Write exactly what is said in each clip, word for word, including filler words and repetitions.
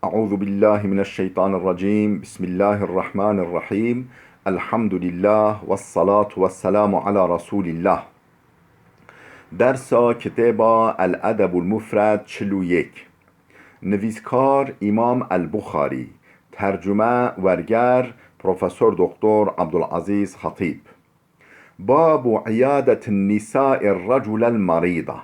أعوذ بالله من الشيطان الرجيم. بسم الله الرحمن الرحيم. الحمد لله والصلاة والسلام على رسول الله. Dersa kitêba El Edebul Mufred çil û yek. Nivîskar Îmam El Buxarî. Tercume werger Profesor Doktor Abdulazîz Xetîb. Babu iyadetin nisa'ir raculel marîda.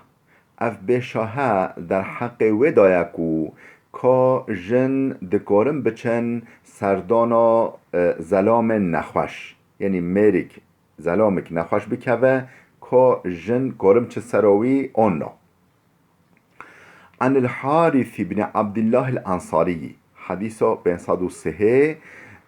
Ev bêşahe derheqê wê daye ku ka jin dikarin biçin serdana, e, zelamên nexweş. Yanî mêrik, zelamik nexweş bikeve, ka jin karin biçin sera wî an na. Anil Harîs ibn Abdillahil Ensarî. Hedîsa pênc sed û sihê,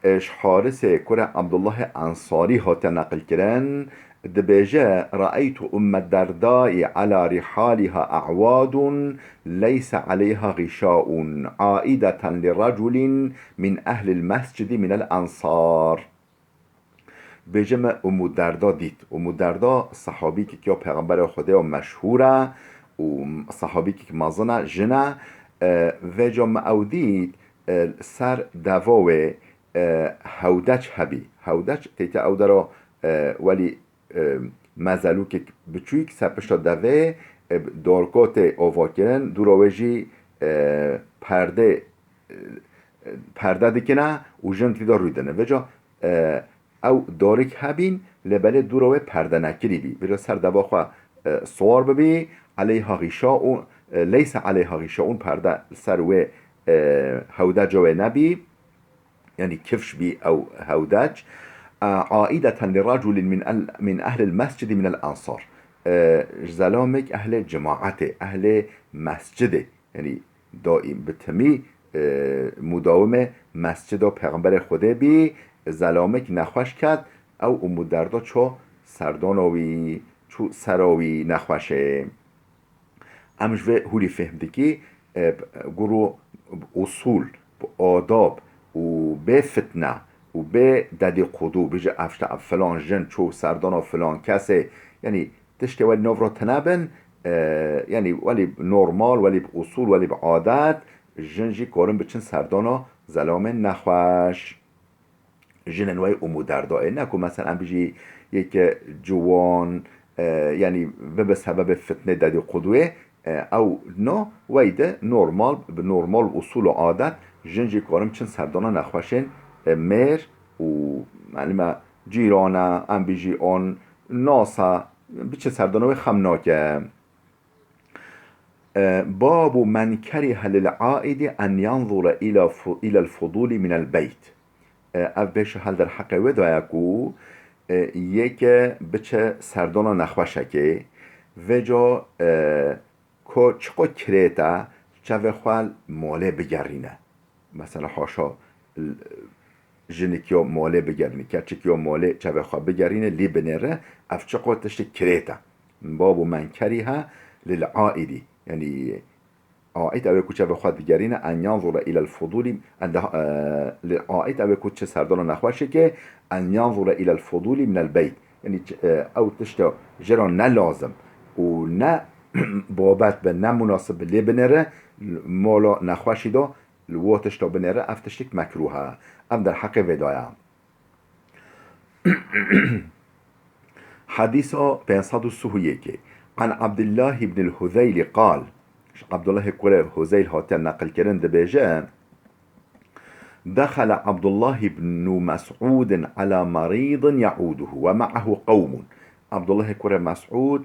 e, ji Harisê kurê Abdullahê Ensarî hate neqilkirin, dibêje, Re'eytu Umme Derdayî ala rihaliha a'wadun leyse aleyha ğîşaun, aideten li raculin min ehlil mescidi minel ensar. Bêje me Umû Derda dît. Umû Derda sehabîkek ya Pêxemberê Xwedê ya meşhûr e û sehabîkek mezin e, jin e. E, vêca me ew dît, e, ser deva wê, e, hewdeç hebî. Hewdeç tête ew dera, e, welî, e, mezelûkek biçûk ser pişta devê, e, dorkotê ava kirin, dûra wê jî, e, perdê, e, perde dikine û jin tî de rûdine. Vêca, e, ew darik hebîn, lê belê dûra wê perde nekirî bî. Vêca ser deva xwe, e, siwar bibî, aleyha ğîşaun, e, leyse aleyha ğîşaun, perde li ser wê, e, hewdeca wê nebî, yanî kifş bî ew hewdeç. E, aideten li raculin min el-, min ehlil mescidi minel ensar. E, ji zelamek ehlê cemaetê, ehlê mescidê. Yanî daîm bi timî, e, mudawime mescida Pêxemberê Xwedê bî, zelamek nexweş ket, ew Umû Derda çû serdana wî, çû sera wî nexweşê. Em ji vê hûlî fêhm dikî, e, gur û usûl, bi adab û bê fitne û bê dedîqûdû, bije ev işte ev filan jin çû serdana filan kesê, yanî tiştê welî nav re tine bin, e, yanî welî normal, welî bi usûl, welî bi adet, jin jî karin biçin serdana zelamên nexweş. Jinên wê Umû Derda ê. Ne ku mesela em bijî yeke ciwan, e, yanî bibe sebebê fitnê, dedîqûdûyê, e, ew na, wey de normal, bi normal usûl û adet, jin jî karin biçin serdana nexweşên, e, mêr û, yanî me cîran e, em bijî an nas e, biçe serdana wê xem nake. E, babu men kerihe lil aidi en yanzure ila fu-, ilel fuduli minel beyt. E, ev bêşa hel derheqê wê daye ku, e, yeke biçe serdana nexweşekê, vêca, e, ko çiqo kirêt e, çavê xwe malê bigerîne. Mesela haşa, l-, jinik ya malê bigerîne, keçik ya malê çavê xwe bigerîne, lê binêre, ev çiqo tiştê kirêt e. Babu men kerihe lil aidi. Yanî aid ew ê ku çavê xwe digerîne, en yanzure ilel fuduli, en de, e, lil aid ew ê ku çi serdana nexweşê ke, en yanzure ilel fuduli minel beyt. Yanî ç-, e, ew tişta jê re ne lazim û ne babet be, ne munasib be lê binêre, mala nexweşî de li wo tişta binêre, ev tiştek mekrûh e. Ev derheqê vê daye. Hedîsa pênc sed û sih û yekê. An Abdullah ibn al-Huzeyli qal. Ji Abdullahê kurê Huzeyl hatiye neqilkirin, dibêje, Dexele Abdullah ibn Mes'udin ala marîdin ya'uduhu ve ma'ahu qewmun. Abdullahê kurê Mes'ud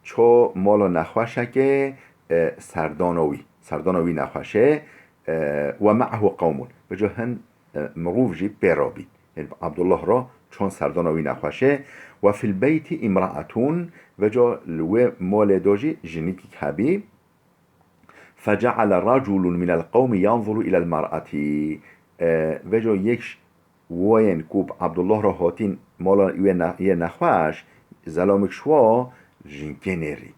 ço mala nexweşekê, e, serdana wî, serdana wî nexweşê, e, ve ma'ahu qewmun. Vêca hin, e, mirov jî pê re bîn. Yanî bi Abdullah re çon serdana wî nexweşê. Ve fil beyti imra'atun, vêca li wê malê de jî jinikîk hebî. Fece'ale raculun minel qewmi yanzuru ilel mar'ati. E, vêca yek ji woyên ku bi Abdullah re hatîn mala wê ne-, yê nexweş, zelamik ji wa jinkê nêrî.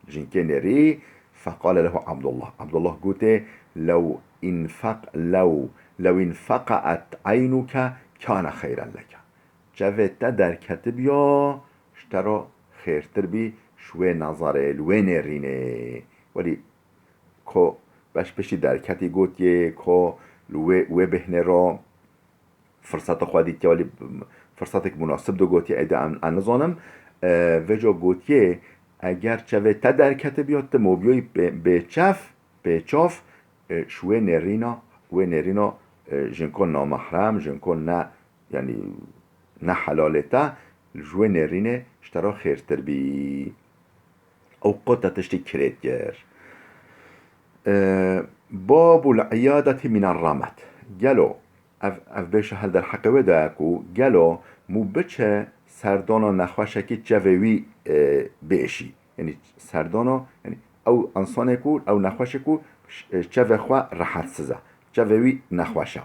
Jinkê nêrî, feqale lehu Abdullah. Abdullah gotê, lew infaq-, lew, lew infaqa'et eynuke kane xeyren leke. Çavê te derketibiya, ji te re xêrtir bî, ji wê nezerê, li wê nêrînê. Welî ko beş piştî derketî gotiye, ko Li wê, wê bêhnê re firseta xwe dîtiye, welî firsetek munasib digotiye, êdî em, em nizanim. E, vêca gotiye, eger çavê te derketibiya, tu mobiyoyî bê, bê çav, bê çav, e, ji wê nêrîna, wê nêrîna, e, jinko namahrem, jinko ne, yanî ne helalê te, ji wê nêrînê ji te re xêrtir bî. Ew qota tiştî kirêt kir. E, Babul iyadeti minen ramet. Gelo ev, ev bêşe hel derheqê wê de ye ku gelo mû biçe serdana nexweşekî çavê wî, e, bêşî. Yanî serdana, yanî ew însanê ku, ew nexweşê ku ş-, e, çavê xwe rehetsiz e. Çavê wî nexweş e.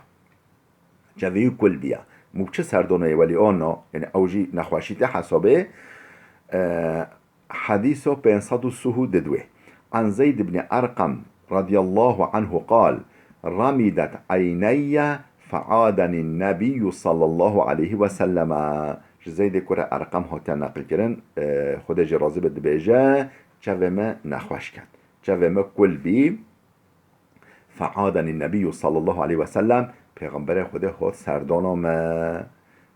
Çavê wî kul biya. Mû çi serdana ye welî ana, yanî ew jî nexweşî tê hesabê. E, Hedîso pênc sed û sih û didwê. An Zeyd ibn Erqem radiyallahu anhu qal, ramidet eyneyye feadeni nebiyyu sallallahu aleyhi ve selleme. Ji Zeydê kurê Erqem hatiye neqilkirin, e, Xwedê jê razî be, dibêje, çavê me nexweş ket. Çavê me kul bî. Feadeni nebiyyu sallallahu aleyhi ve sellem, Pêxemberê Xwedê hot serdana me,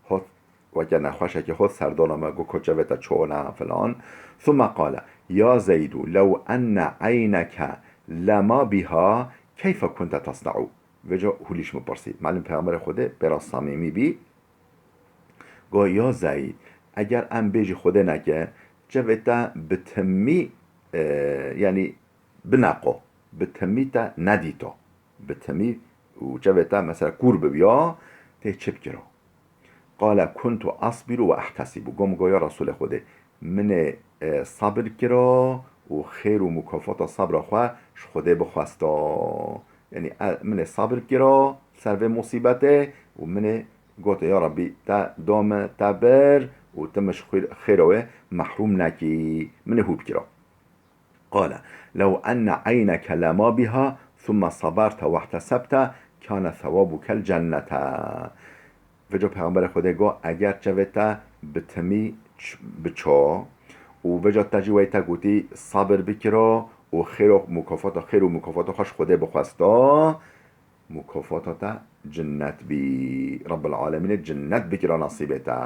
hot weke nexweşekê hot serdana me, got, ko çavê te çawa ne filan. Thumme qale, ya Zeydu, lew enne eyneke lema biha, keyfe kunte tesna'u? Vêca hûlîş min pirsî. Malum Pêxemberê Xwedê pêra samîmî bî. Got, ya Zeyd, eger em bêjî Xwedê neke, çavê te bi timî, e, yanî bineqo, bi timî te nedîto, bi timî û çavê te mesela kûr bibiya, tê çi bikiro? Qale kuntu asbiru ve ehtesibu. Got, min got, ya Resûlê Xwedê, min ê, e, sabir kiro û xêr û mukafata sabra xwe ji Xwedê bixwesta. Yanî, e, min ê sabir kiro ser vê musîbetê û min ê gote, ya Rabbî, te da min, te bir û tu min ji xêr-, xêra wê mehrûm nekî. Min ê hû bikiro. Qale, lew enne eyneke lema biha, thumme saberte wehtesebte, kane sewabukel cennete. Vêca Pêxemberê Xwedê got, eger çavê te bi timî ç-, biço û vêca te jî wey te gotî sabir bikiro û xêr û mukafata, xêr û mukafata xwe ji Xwedê bixwesta, mukafata te cinnet bî. Rabbil Alemînê cinnet bikira nasîbê te.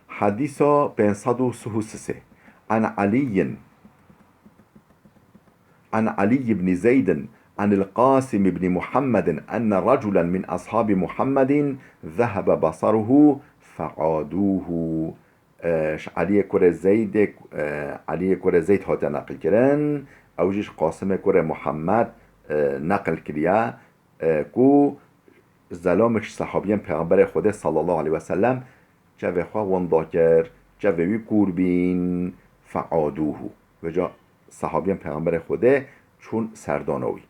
Hedîsa pênc sed û sih û sê. An Aliyyin, an Aliy ibn Zeydin, an el-Qasim ibn Muhammedin, enne raculen min ashabi Muhammedin zehebe basaruhu feaduhu. E, ji Aliyê kurê Zeydê, e, Aliyê kurê Zeyd hatiye neqilkirin, ew jî ji Qasimê kurê Muhammed, e, neqil kiriye. E, ku zelamek ji sehabiyên Pêxemberê Xwedê sallallahu aleyhi ve sellem çavê xwe winda kir, çavê wî kûr bîn, feaduhu. Vêca sehabiyên Pêxemberê Xwedê çûn serdana wî.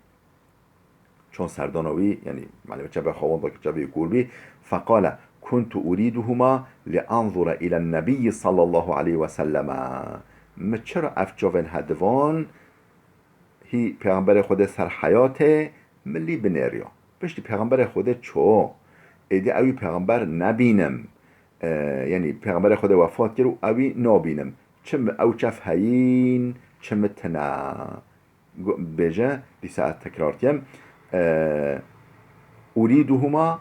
Çûn serdana wî, yanî, malum çavê xwe winda kir, çavê wî kûr bî. Feqale, kuntu uriduhuma li anzura ilen nebiyyi sallallahu aleyhi ve selleme. Min çira ev çavên hedivan hî Pêxemberê Xwedê ser heyatê min lî binêriya. Piştî Pêxemberê Xwedê çû, êdî ewî Pêxember nebînim. E, yanî Pêxemberê Xwedê wefat kir û ewî nabînim. Çi min ew çav heyîn, çi min tine. Go-, bêje, dîsa ez tekrar dikim. E, uriduhuma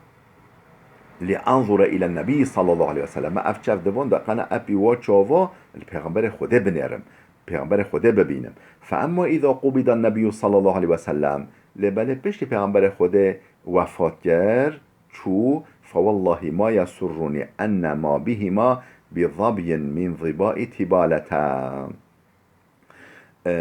li anzura ilen nebî sallallahu aleyhi ve sellem. Me ev çav divan da qena epî wa çava li Pêxemberê Xwedê binêrim. Pêxemberê Xwedê bibînim. Fe emma îza qubida nebiyyu sallallahu aleyhi ve sellem. Lê belê piştî Pêxemberê Xwedê wefat kir, çû, fe wellahî ma yesurrunî enne ma bihîma bi zabyin min zibai tîbalete. E,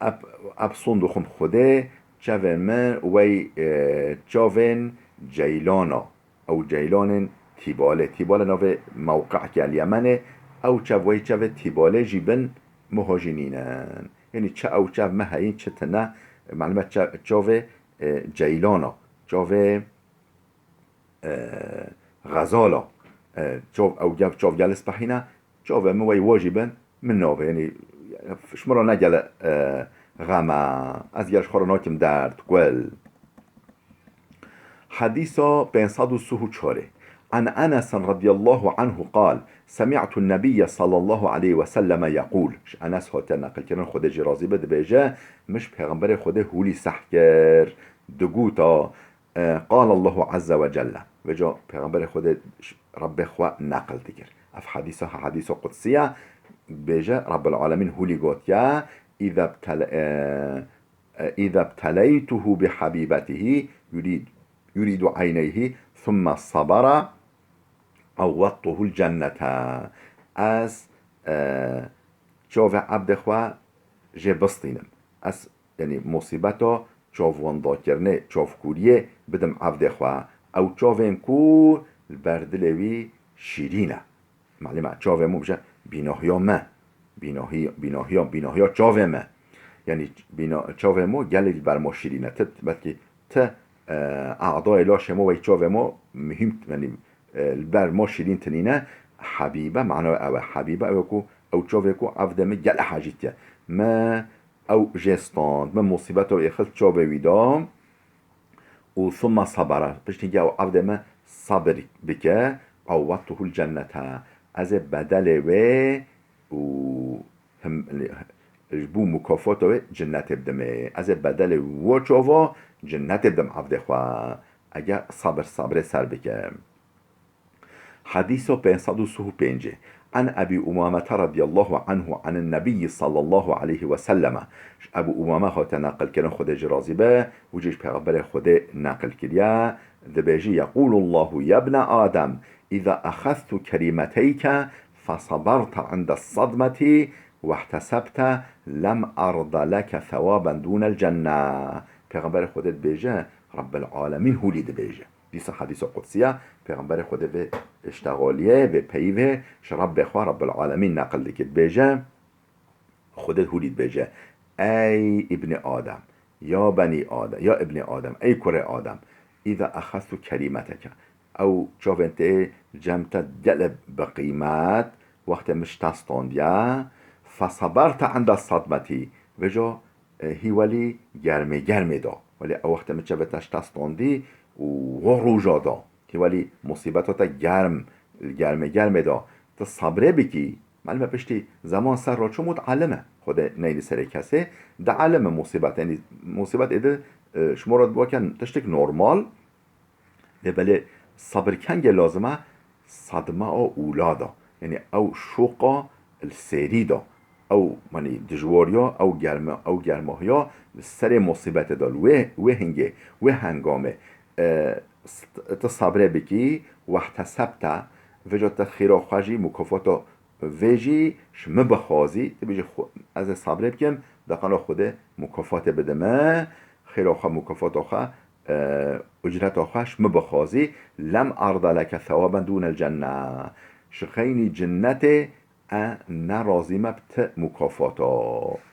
ep-, ep sond dixwim Xwedê, çavên min wey, e, çavên ceylana. Ew ceylanên Tîbalê. Tîbale navê mewqeekê el Yemenê. Ew çav, wey çavê Tîbalê jî bin, miho jî nînin. Yanî çi ew çav me heyîn, çi tine, malum e ça-, çavê, e, ceylana, çavê, e, xezala, e, çav ew gev, çav gel spehîne, çavê min wey wa jî bin, min navê, yanî, ji min re ne gele, e, xem e, ez gel ji xwe re nakim derd, kul. Hedîsa pênc sed û sih û çar. An Enesin radiyallahu anhu qal, semi'tu nebiyye sallallahu aleyhi ve selleme yekûl. Ji Enes hatiye neqilkirin, Xwedê jî razî be, dibêje, min ji Pêxemberê Xwedê hûlî seh kir. digoto, e, قال الله عز وجل. Vêca Pêxemberê Xwedê ş-, Rebbê xwe neqil dikir. Ev hedîsa, hedîsa qudsî ye. Bêje, Rebbul Alemîn hûlî gotiye, "Îza btele-, e, e, îza bteleytuhu bi habîbetihi yurîd-, yurîdu eyneyhi, thumme sabara, awwettuhul cennete." Ez, e, çavê ebdê xwe jê bistînim. Ez, yanî, musîbeta çavwendakirinê, çavkûriyê bidim ebdê xwe. Ew çavên ku li ber dilê wî şîrîn e. Malûm e, çavê min bije bînahiya me. Bînahî-, bînahiya, bînahiya çavê me. Yanî bîna-, çavê min gelê li ber ma şîrîn e. Ti, belkî ti, e, e'dayê laşê min wek çavê min muhîm, yanî, e, li ber ma şîrîn tinîne. Hebîbe, mana ew e. Hebîbe ew e ku ew çavê ku evdê min gelê hejîtiye. Me ew jê stand, min musîbeta wî xilt çavê wî da. Û thumma sabara, piştî ew evdê min sabir bike, awwettuhul cennete, ez ê bedelê wê û him-, ji bo mukafata wê cinnetê bidimê. Ez ê bedelê wo çava cinnetê bidim evdê xwe. Eger sabir, sabrê ser bike. Hedîsa pênc sed û sî û pênc. An Ebî Umamete radiyallahu anhu anin Nebiyyi sallallahu aleyhi ve selleme. Ji Ebû Umame hate neqilkirin, Xwedê jî razî be, û jî ji Pêxemberê Xwedê neqil kiriye, dibêjî, "Yeqûlullahu yebne Adem, îza exeztu kerîmeteyke fesaberte inde sadmeti wehtesebte lem arda leke sewaben dûnel cenne." Pêxemberê Xwedê dibêje, Rabbil Alemîn hûlî dibêje. Dîsa hedîsa qudsî ye, Pêxemberê Xwedê vê iştexaliyê, vê peyivê ji Rebbê xwe, Rebbil Alemîn neqil dike, dibêje, Xwedê hûlî dibêje, "Ey îbnê Adem, ya benî Adem, ya îbnê Adem, ey kurê Adem, îza exeztu kerîmeteke." Ew çavên te cem te gelê bi qîmet, wextê min ji te standiye, "fesaberte inde sadmetî." Vêca e, hî welî germê germê da. Welî ew wextê min çavê te ji te standî û wo roja da. Hî welî musîbeta te germ, germê germê da. Tu sabrê bikî, malûm e piştî zeman ser re çûm û dielime. Xwedê neyli serê kesê, dielime musîbet. Yanî musîbet êdî, e, ji min re dibe weke tiştek normal. Lê belê sabir kengê lazim e? Sadma o ûla da. Yanî ew şoqa li sêrî da. Ew, yanî dijwariya, ew germe-, ew germahiya li serê musîbetê da, li wê, wê hingê, wê hengamê. E, st-, tu sabrê bikî, wehtesebte, vêca te xêra xwe jî, mukafata vê jî ji min bixwazî, tu bêjî, "Xwe-, ez ê sabrê bikim, deqana Xwedê mukafatê bide me, xêra xwe, mukafata xwe, e, ucreta xwe ji min bixwazî, lem arda leke sewaben dûnel cenne." Ji xeynî cinnetê e nerazî me bi ti mukafata.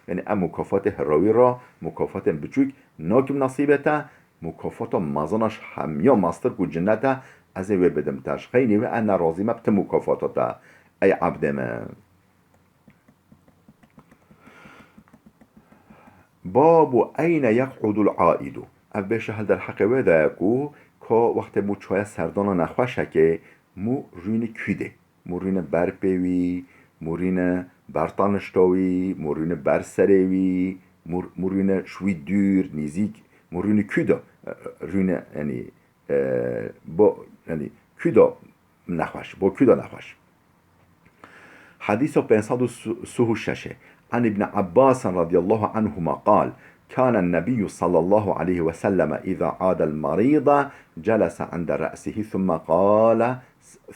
Yanî em mukafatê hirawî re, mukafatên biçûk nakim nesîbê te, mukafata mezin e ji hemiya mestir ku cinnet e, ez ê wê bidim te. Ji xeynî wê e nerazî me bi ti mukafata te, ey ebdê min. Babu eyne yeq'udul aidu. Ev bêşe hil derheqê wê de ye ku ka wextê mû çaye serdana nexweşekê mû rûnî kû dê. Mû rûnî ber pê wî, mû rûnî ber tanişta wî, mû rûnî ber serê wî, mû, mû rûnî ji wî dûr, nîzîk, mû rûnî kû de, e, e, rûnî, yanî, e, bo, yanî, kû de nexweş, bo kû de nexweş. Hedîsa pênc sed û sî û şeş. An Îbn Abbas radiyallahu anhuma qal, Kana Nebiyyu sallallahu aleyhi ve selleme îza adel marîda celese inde re'sihi thumme qale,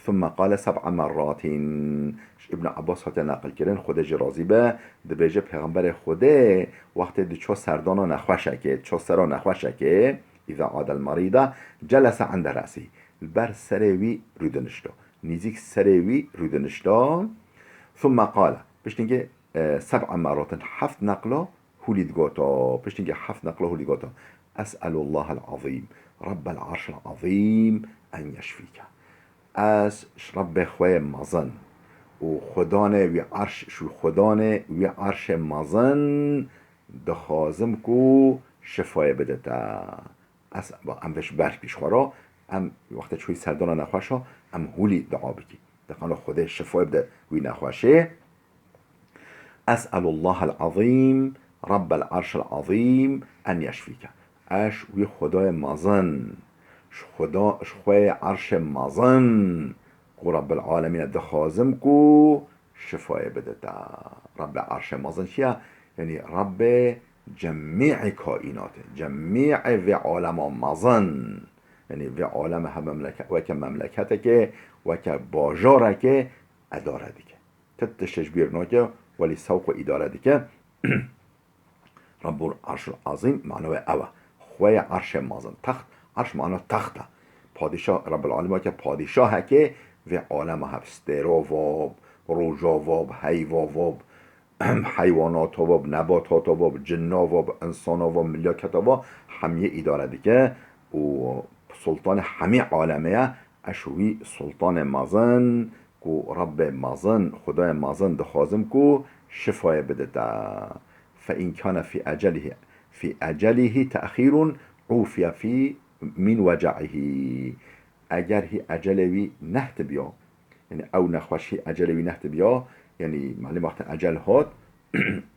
thumme qale seb'a merratin. Ji Îbn Abbas hate neqilkirin, Xwedê jî razî be, dibêje, Pêxemberê Xwedê wextê diço serdana nexweşekê, diço sera nexweşekê, îza adel marîda celese inde re'sihi, li ber serê wî rûdinişto. Nîzîk serê wî rûdinişto. Thumme qale. Piştî hingê, e, seb'a merratin, heft neqla hûlî digoto. Piştî hingê heft neqla hûlî digoto. Es'elullahal azîm, Rabbel arşil azîm en yeşfîke. Ez ji Rebbê xwe yê mezin û Xudanê wî arş, ji Xudanê wî arşê mezin dixwazim ku şifayê bide te. Ez, ba, em vê ji ber pîş xwe re, em wextê çûyî serdana nexweşa, em hûlî dua bikî. Deqana Xwedê şifayê bide wî nexweşê. Es'elullahal azîm, Rabbel arşil azîm, en yeşfîke. Eş wî Xwedayê mezin, ji Xweda, ji xweyê erşê mezin ku Rebbil Alemîn e dixwazim ku şifayê bide te. Rebbê erşê mezin çi ye? Yanî Rebbê cemî'ê kaînatê, cemî'ê vê alema mezin. Yanî vê aleme he memleke-, weke memleketekê, weke bajarekê edare dike. Ti tiştê ji bîr nake, welî sewq û îdare dike. Rabbul Arşul Azîm mana wê ew e. Xweyê erşê mezin. Text, erş mana text e. Padîşah, Rabbul Alemîn weke padîşahekê vê alema heb, stêrova b, rojava b, heyva b, heywanata b, nebatata b, cinna b, insana b, milaketa b, hemiyê îdare dike û sultanê hemî alemê ye. Eş wî sultanê mezin ku Rebbê mezin, Xwedayê mezin dixwazim ku şifayê bide te. Fe in kana fî ecelihî, fî ecelihî te'xîrun ufiye fî min weca'ihî. Eger hî ecelê wî nehtibiya, yanî ew nexweşî ecelê wî nehtibiya, yanî malum wextê ecel hat,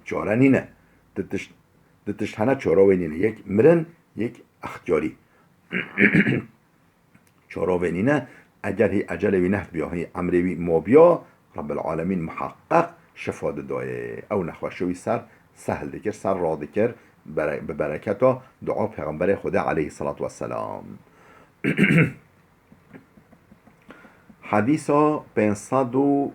çare nîne. Di tişt, di tişt hene çare wê nîne. Yek mirin, yek extiyarî. Çarovê nîne, eger hî ecelê wî nehbiya, hî emrê wî mabiya, Rebbil Alemîn muheqqeq şifa didayê. Ew nexweşiya wî ser sehl dikir, ser radikir, bere-, bi bereketa dua Pêxemberê Xwedê aleyhisselatu vesselam. Hadîsa pênc sed û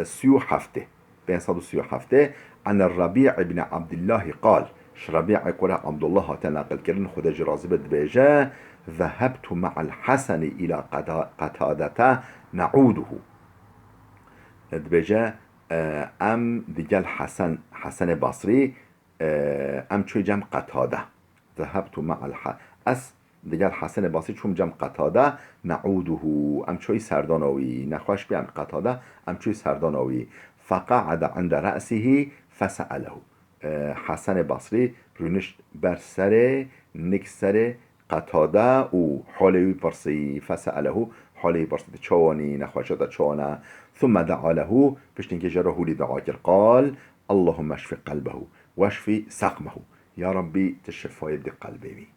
sî û heftê. Pênc sed û sî û heftê, An Rabi' ibn Abdillahi qal, ji Rabi'ê kurê Abdullah hate neqilkirin, Xwedê jî razî be, dibêje, Zehebtu ma'al Hasenî ila Qeta-, Qetadete ne'uduhu. Dibêje, e, em digel Hesen, Hesenê Basrî, e, em çûyî cem Qetade. Zehebtu ma'al Ha-, ez digel Hesenê Basrî çûm cem Qetade, ne'uduhu, em çûyî serdana wî, nexweş bî em Qetade, em çûyî serdana wî. Feqa'ede inde re'sihî fese'elehu. E, Hesenê Basrî rûnişt ber serê, nik serê Qetade û halê wî pirsî, fese'elehu, halê wî pirsî, tu çawan î, nexweşiya te çawan e? Thumme da'a lehu, piştî nikê jê re hûlî dua kir. Qal, Allahumme şfi qelbehu, weşfi seqmehu. Ya Rabbî, tu şifayê bidî qelbê wî.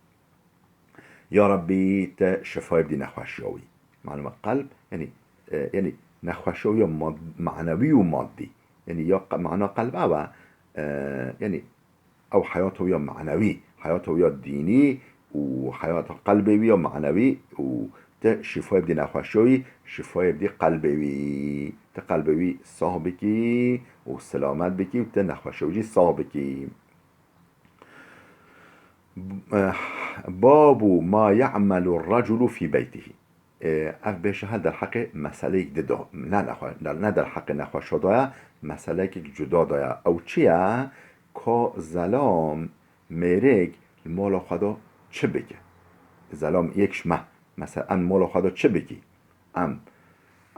Ya Rabbî, te şifayê bidî nexweşiya wî. Malum e qelb, yanî, e, yanî nexweşiya wî ya mad-, manewî û madî. Yanî ya qe-, mana qelb ew e, e, yanî ew heyata wî ya manewî, heyata wî ya dînî û heyata qelbê wî ya manewî û te şifayê bidî nexweşiya wî, şifayê bidî qelbê wî. Te qelbê wî sah bikî û selamet bikî û te nexweşiya wî jî sah bikî. Babu ma ya'melu reculu fî beytihî. E, ev bêşe hel derheqê meseleyek dida. Ne nexwe-, ne derheqê nexweşa da ye, meseleyekek cuda da ye. Ew çi ye? Ka zelam, mêrik li mala xwe de çi bike? Zelam yek ji me. Mesela em li mala xwe de çi bikî? Em,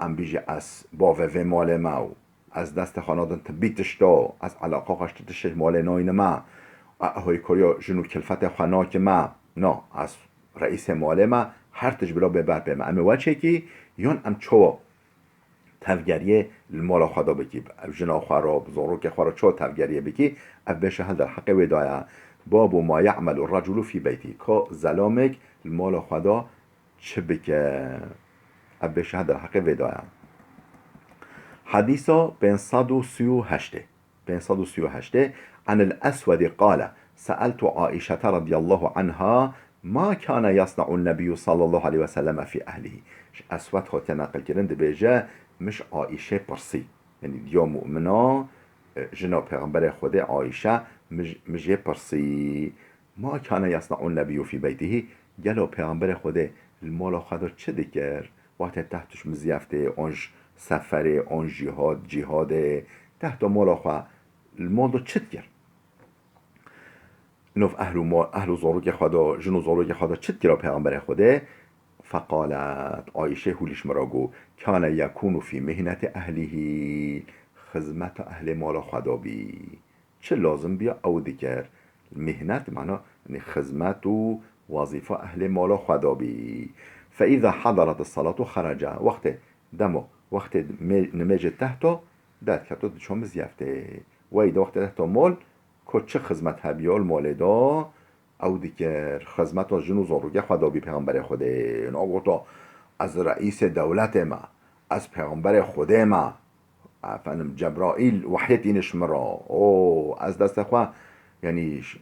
em bijî ez bavê vê malê me û ez destê xwe nadim ti bî tişta, ez eleqa xwe ji ti tiştê ji malê nayînime, e, hoykariya jin û kilfetê xwe nakime. Na, ez reîsê malê me, her tişt bila bê ber pê me. Em ê weçekî, yan em çawa tevgeriyê li mala xwe de bikî, ev jina xwe re, bi zarokê xwe re çawa tevgeriyê bikî, ev bêşe hel derheqê wê daye. Babu ma ya'melu reculu fî beytî. Ka zelamek li mala xwe de çi bike? Ev bêşe hel derheqê vê daye. Hadîsa pênc sed û sî û heştê. Pênc sed û sî û heştê, Anil Eswedî qale, Se'eltu Aîşete radiyallahu anha, ma kâne yasna'un Nebiyyu sallallahu aleyhi ve selleme fî ehlihî. Ji Eswed hatiye neqilkirin, dibêje, min ji Aîşê pirsî. Yanî diya mu'mina, e, jina Pêxemberê Xwedê Aîşe, min j-, min jê pirsî. Ma kâne yasna'un Nebiyyu fî beytihî, gelo Pêxemberê Xwedê li mala xwe de çi dikir? Wextê teht ji miziyeftê, an ji seferê, an jîhad, cîhadê, tehta mala xwe li mal de çi dikir? Nov ehl û mal, ehl û zarokê xwe de, jin û zarokê xwe de çi dikira Pêxemberê Xwedê? Feqalet, Ayşe hûlî ji min re got, kâne yekûnu fî mihneti ehlihî, xizmeta ehlê mala xwe de bî. Çi lazim biya ew dikir. Mihnet, mana, yanî xizmet û wezîfa ehlê mala xwe de bî. Fe îza hadaret salatu xerece. Wextê demo, wextê mê-, nimêjê tehto, derketo diço miziyeftê. Wey de wextê tehto mol, ko çi xizmet hebiya li molê de, ew dikir, xizmeta jin û zarokê xwe dabî Pêxemberê Xwedê. Nagoto, ez reîsê dewletê me, ez Pêxemberê Xwedê me. Efendim, Cebraîl wehyê tîne ji min re. O, ez destê xwe, yanî, ş-,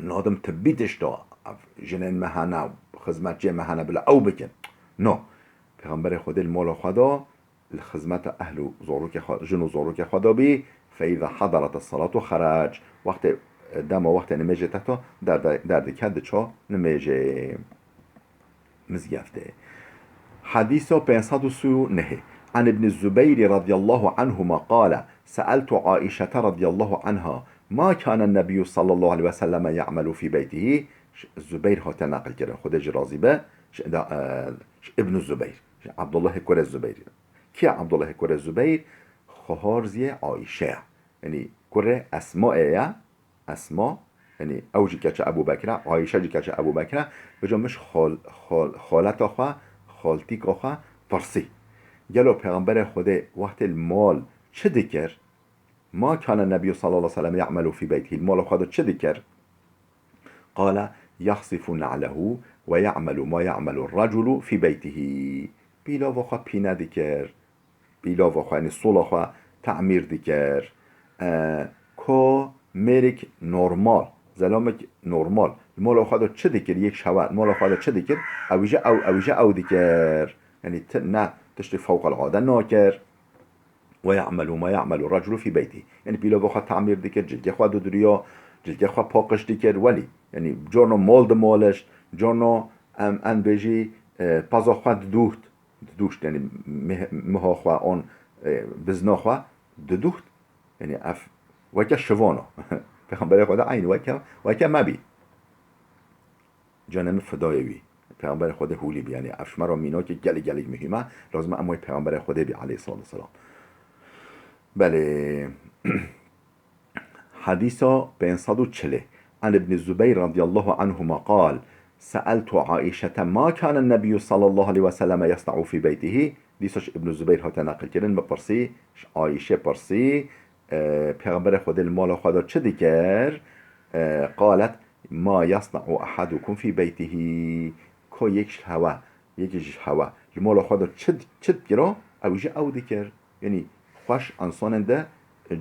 nadim tibbî tişta. Ev jinên me hene, xizmetçiyê me hene, bila ew bikin. No. Pêxemberê Xwedê li mala xwe de, li xizmeta ehl û zarokê xwe, jin û zarokê xwe de bî, فإذا حضرت الصلاة خرج. Wextê, dema wextê nimêjê teta, derde-, derdike diça nimêjê. Mizgeftê. Hadîsa pênc sed û sî û nehê. عن ابن الزبير رضي الله عنهما قال: سألت عائشة رضي الله عنها: ما كان النبي صلى الله عليه وسلم يعمل في بيته؟ Ş-, Zubeyr hate neqil kirin. Xwedê jî razî be. Ş-, da, e, ş-, Ibn Zubeyr. Ş-, Abdullahê kurê Zubeyr. Kî ye Abdullahê kurê Zubeyr? Xwarziyê Ayşe ye. Yanî kurê Esmaê ye. Esma, yanî ew jî keça Ebû Bekir e, Ayşe jî keça Ebû Bekir e, vêca min ji xal-, xal-, xaleta xwe, xaltîka xwe pirsî. Gelo Pêxemberê Xwedê wextê li mal çi dikir? ما كان النبي صلى الله عليه وسلم يعمل في بيته. Li mala xwe de çi dikir? قال: يخصف نعله ويعمل ما يعمل الرجل في بيته. Pîlava xwe pîne dikir. Pîlava xwe, yanî sola xwe temîr dikir. E, ka mêrik normal, zelamek normal, li mala xwe de çi dikir, yek ji hewe, li mala xwe de çi dikir, ew jî ew, ew jî ew dikir. Yanî ti-, ne tiştê fewqelade nakir. ويعمل ما يعمل الرجل في بيته. Yanî pîlava xwe temîr dikir, cilkê xwe didiriya, cilkê xwe paqij dikir, welî. Yanî carna mal dimalişt, carna em, em bêjî, e, peza xwe didûht. Didûşt, yanî mih-, miha xwe an, e, bizna xwe didûxt. Yanî ev weke şivan e. Pêxemberê Xwedê eynî weke, weke me bî. Canê min fidayê wî. Pêxemberê Xwedê hûlî bî. Yanî ev ji me re mînakê gelek, gelek muhîm e. Lazim e em wê Pêxemberê Xwedê bî aleyhissalatu vesselam. Belê. Hadîsa pênc sed û çilê. عن ابن الزبير رضي الله عنهما قال: سألت عائشة ما كان النبي صلى الله عليه وسلم يصنع في بيته. Dîsa ji Ibn Zubeyr hate neqilkirin, min pirsî, ji Ayşe pirsî, e, Pêxemberê Xwedê li mala xwe de çi dikir? E, قالت: ما يصنع أحدكم في بيته. Ka yek ji hewe, yekî ji hewe li mala xwe de çi, çi dikira, ew jî ew dikir. Yanî xweş însanên de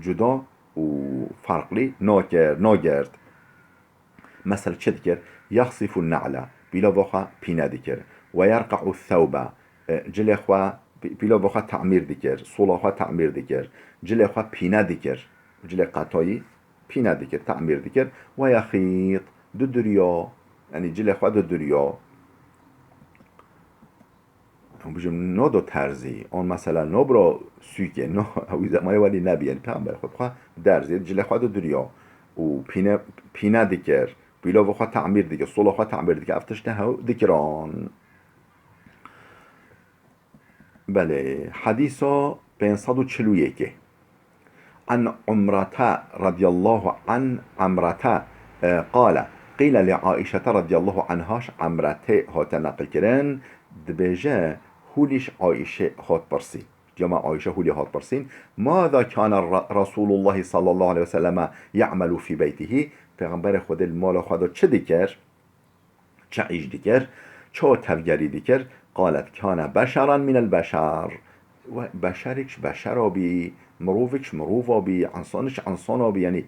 cuda û ferqlî nakir, nagirt. Mesela çi dikir? يخصف النعل, pîlava xwe pîne dikir. ويرقع الثوب, e, cilê xwe, pî-, pîlava xwe temîr dikir, sola xwe temîr dikir, cilê xwe pîne dikir. Cilê qetayî pîne dikir, temîr dikir. ويخيط, didiriya, yanî cilê xwe didiriya. Em bijim, nodo terzî, on mesela nobro sûkê, no, ew zemanê welî nebî, yanî Pêxember xwe, xwe derzê, cilê xwe didiriya û pîne, pîne dikir, pîlava xwe temîr dikir, sola xwe temîr dikir, ev tiştê hew dikiran. Belê, hadîsa pênc sed û çil û yekê. عن عمرة رضي الله عن عمرة، e, قال: قيل لعائشة رضي الله عنها, ji Emretê hate neqilkirin, dibêje, hûlî ji Ayşê hat pirsîn. Cema Ayşe hûlî hat pirsîn, ماذا كان ر-، رسول الله صلى الله عليه وسلم يعمل في بيته؟ Pêxemberê Xwedê li mala xwe de çi dikir? Çi îş dikir? Çawa tevgerî dikir? قالت: كان بشرا من البشر. We beşerek ji beşera bî, mirovek ji mirova bî, însanek ji însana bî, yanî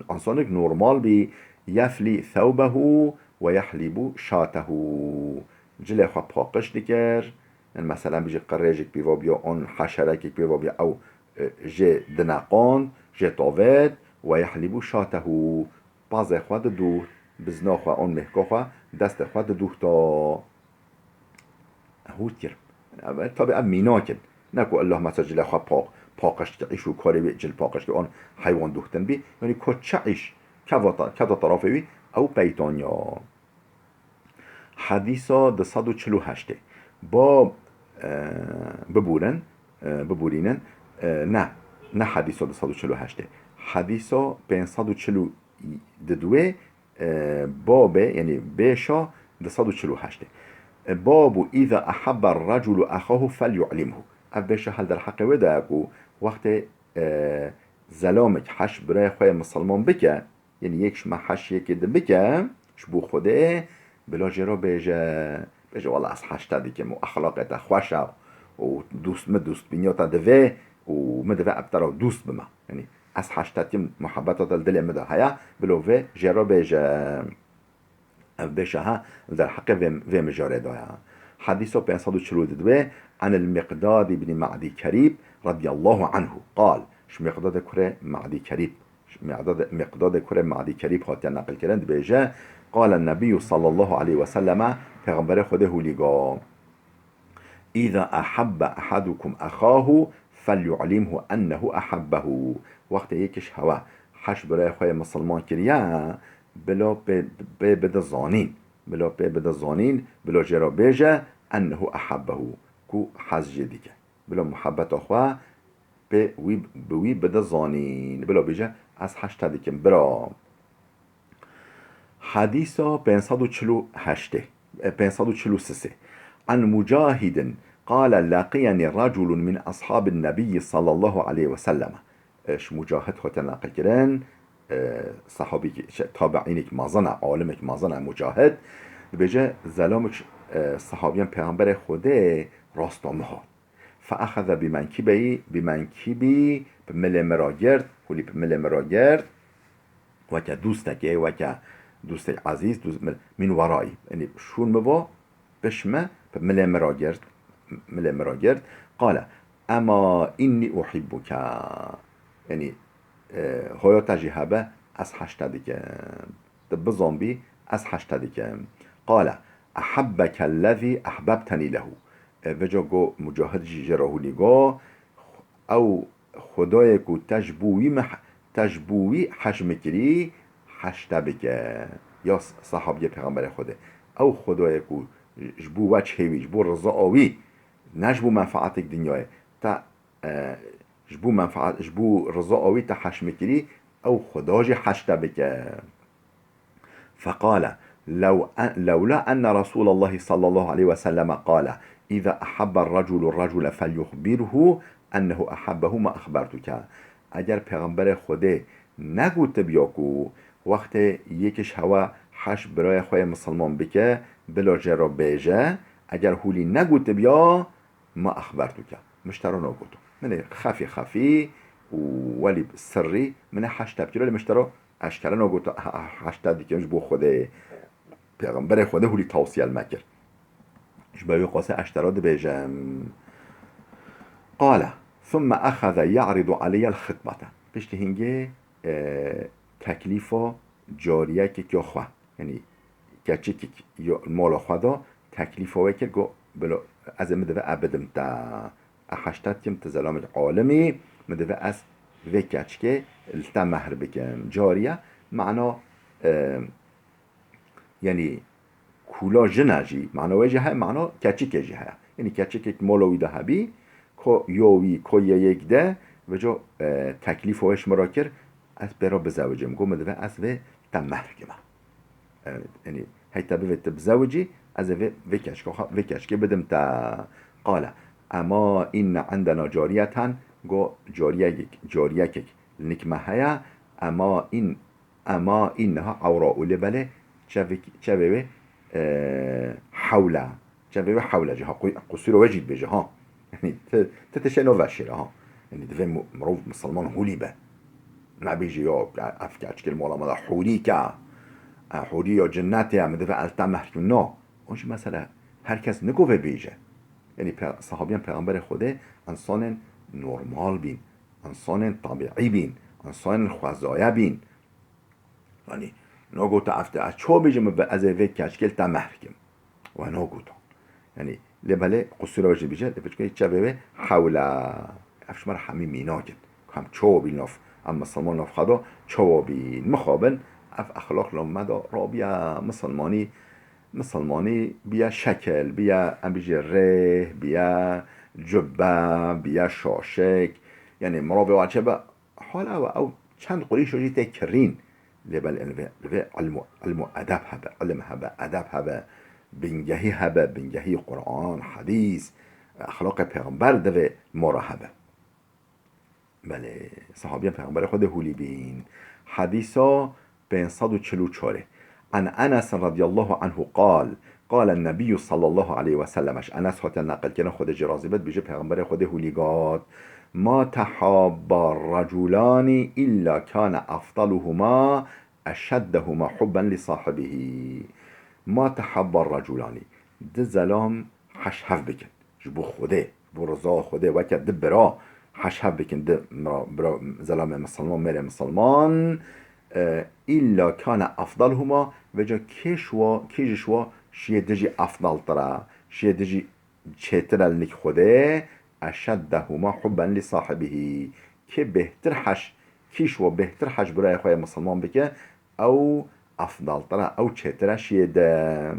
însanek normal bî. يفلي ثوبه ويحلب شاته. Cilê xwe paqij dikir. Yanî mesela bijî qirêjek pêva bîya, an heşerekek pêva bîya, ew, e, jê dineqand, jê tavêt, ويحلب شاته. Pazê xwe didûht, bizna xwe, an mêhka xwe, destê xwe didûhta. Hûr kir. Ev, tabî ev mînak in. Ne ku illa mesela cilê xwe paq-, paqij dike, îş û karê wê cil paqij dike, an heywan dûhtin bî. Yanî ku çi îş, keva ta-, keta terafê wî, ew peytanya. Hadîsa du sed û çil û heştê. Bab, e, bibûrin, e, bibûrînin, e, ne, ne hadîsa du sed û çil û heştê. Hadîsa pênc sed û çil û duwê, e, babê, yanî bêşa du sed û çil û heştê. E, babu îza ehebbe reculu ehahu felyu'limhu. Ev bêşa hel derheqê wê de ye ku wextê, e, zelamek heş birayê xwe yê misilman bike, yanî yek ji me heş yekê din bike, ji bo Xwedê, bila jê re bêje, bêje, wela ez heşte dikim û exlaqê te xweş e û dûst, min dûstbîniya te divê û min divê ez bi te re dûst bime. Yanî ez heşte dikim, muhebbeta te li dilê min de heye, bila vê jê re bêje. Ev bêje ha, li derheqê vê, vê mijarê de ye. Hedîsa pênc sed û çil û du dibê, Anil Miqdad ibn Ma'dî Kerîb radiyallahu anhu qal, ji Miqdadê kurê Ma'dî Kerîb, ji Miqdadê, Miqdadê kurê Ma'dî Kerîb hatiye neqilkirin, dibêje, Qale Nebiyyu sallallahu aleyhi ve selleme, Pêxemberê Xwedê hûlî got, "Îza ahabbe ahadukum ahahu felyu'limhu ennehu ahabbehu." Wextê yek ji hewe heş birayê xwe yê misilman kiriye, bila pê, pê bide zanîn. Bila pê bide zanîn, bila jê re bêje, "Ennehu ahabbehu." Ku hez jê dike. Bila muhebbeta xwe pê wî, bi wî bide zanîn. Bila bêje, "Ez heşte dikim, bira." Hedîsa pênc sed û çil û heştê, e, pênc sed û çil û sisê. An Mucahidin qale, "Laqiyeni raculun min ashabin Nebiyyi sallallahu aleyhi ve sellem." E, ji Mucahid hate neqilkirin, e, sahabîk, şey, tabiînek mezin e, alimêk mezin e Mucahid. Dibêje, zelamek, e, sahabiyan Pêxemberê Xwedê rasta min hat. Feexeze bimenkibeyî, bimenkibî, bi milê min re girt, hûlî bi milê min re girt, weke dûstekê, weke dûstek ezîz, dûst, min, min werayî. Yanî şûn min bo, piş min, bi milê min re girt, milê min re girt. Qale, "Ema inni uhibbuke." Yanî, e, hoya te jî hebe, ez heşte dikim. Tu bizanbî, ez heşte dikim. Qale, "Ahabbeke lezî ahbebtenî lehu." E, veca go Mucahid jî jê re hûlî go, ew Xwedayê ku te ji bo wî me, te ji bo wî heş min kirî, heşte bike. Ya s-, sahabiyê Pêxemberê Xwedê. Ew Xwedayê ku ji bo weçhê wî, ji bo rizaya wî, ne ji bo menfaatek dinyayê, te, e, ji bo menfaat, ji bo rizaya wî te heş min kirî, ew Xweda jî heşte bike. Feqale, "Lew en-, lewla enne Resûlallahi sallallahu aleyhi ve selleme qale, İza ahabber raculu racule felyuxbirhu ennehu ahabbehu ma axbertuke." Eger Pêxemberê Xwedê negotibya ku wextê yek ji hewe heş birayê xwe yê misilman bike, bila jê re bêje, eger hûlî negotibya, ma axbertuke. Min ji te re nagoto. Min ê xefî xefî û welî sirrî min ê heşte bikiro, lê min ji te re eşkere nagoto, he-, he-, heşte dikim ji bo Xwedê. Pêxemberê Xwedê hûlî tawsiye li me kir. Ji ber wê qasê ez ji te re dibêjim. Qale, "Thumme exeze ya'ridu aleyye l-xitbete." Piştî hingê, e, teklîfa cariyekek ya xwe, yanî keçikek ya mala xwe da, teklîfa wê kir, got, "Bilo, ez ê min divê ez bidim te. Ez heşte dikim, tu zelamek alim î, min divê ez vê keçikê li te mehr bikim." Cariye, mana, e, yanî kûla jin e jî, mana wê jî heye, mana keçikê jî heye. Yanî keçikek mala wî de hebî, ko yo wî, ko yê yek de, veco, e, teklîfa wê ji min re kir, ez pê re bizewicim. Got, "Min divê ez vê te mehr kime." E, yanî hey te bivê tu bizewicî, ez ê vê, vê keçika xwe, vê keçikê bidim te. Qale, "Ema inne indena cariyeten", got, "Cariyekek, cariyekek li nik me heye, ema in-, ema inneha ewra." Û lê belê çevik-, çevê wê, e, hewle. Çevê wê hewle jî, ha, qu-, qusûra wê jî dibêje, ha. Yanî ti, ti tiştê navê şêre, ha. Yanî divê mu-, mirov misilman hûlî be. Nebêje, "Ya, ev keçikê li mala me de hûrî ke. E, hûrî ya cinnetê ye, min divê ez li te mehr kim." Na. O jî mesele, her kes niko vê bêje. Yanî pe-, sahabiyên Pêxemberê Xwedê insanên normal bîn, insanên tabîî bîn, insanên xwezaye bîn. Yanî, nagota, "Ev te, ez çawa bêjim, ez ê vê keçikê li te mehr kim." We nagota. Yanî, lê belê qusûra wê jî dibêje, lê piçkê çavê wê hewle. Ev ji me re hemî mînak in. Em çawa bîn nav, em misilman nav xwe de çawa bîn. Mixabin, ev exlaq nav me de rabiye misilmanî, misilmanî biye şekil, biye, em bêjî rêh, biye cubbe, biye şaşek. Yanî, mirovê waçe be, Hala ew, ew çend qurîşo jî tê kirîn. Lê belê li vê, li vê ilm û, ilm û edeb hebe, ilim hebe, edeb hebe, bingehî hebe, bingehî Quran, hedîs, exlaqê pêxember divê mora hebe. Belê, sahabiyên pêxemberê Xwedê hûlî bîn. Hedîsa pênc sed û çil û çarê. عن أنس رضي الله عنه قال، قال النبي صلى الله عليه وسلم، ji Enes hatiye neqilkirin, Xwedê jê razî be, dibêje Pêxemberê Xwedê hûlî got, ما تحابا رجلان إلا كان أفضلهما أشدهما حبا لصاحبه. ما تحابا رجلان. Du zelam heş hev bikin. Ji bo Xwedê, ji bo riza Xwedê, weke du bira heş hev bikin, du mira, bira, zelamê misilman, mêrê misilman, e, illa kana afdalhuma, vêca kê ji wa, kê ji wa şiyê dijî afdaltir e, şiyê dijî çêtir e li nêk Xwedê, eşeddehuma hubben li sahibihî. Kê bêhtir heş, kî ji wa bêhtir heş birayê xwe yê misilman bike, ew afdaltir e, ew çêtir e şiyê de.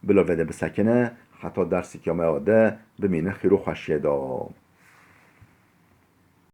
Bila vê de bisekine, heta derseke me ya de bimînin xêr û xweşiyê de.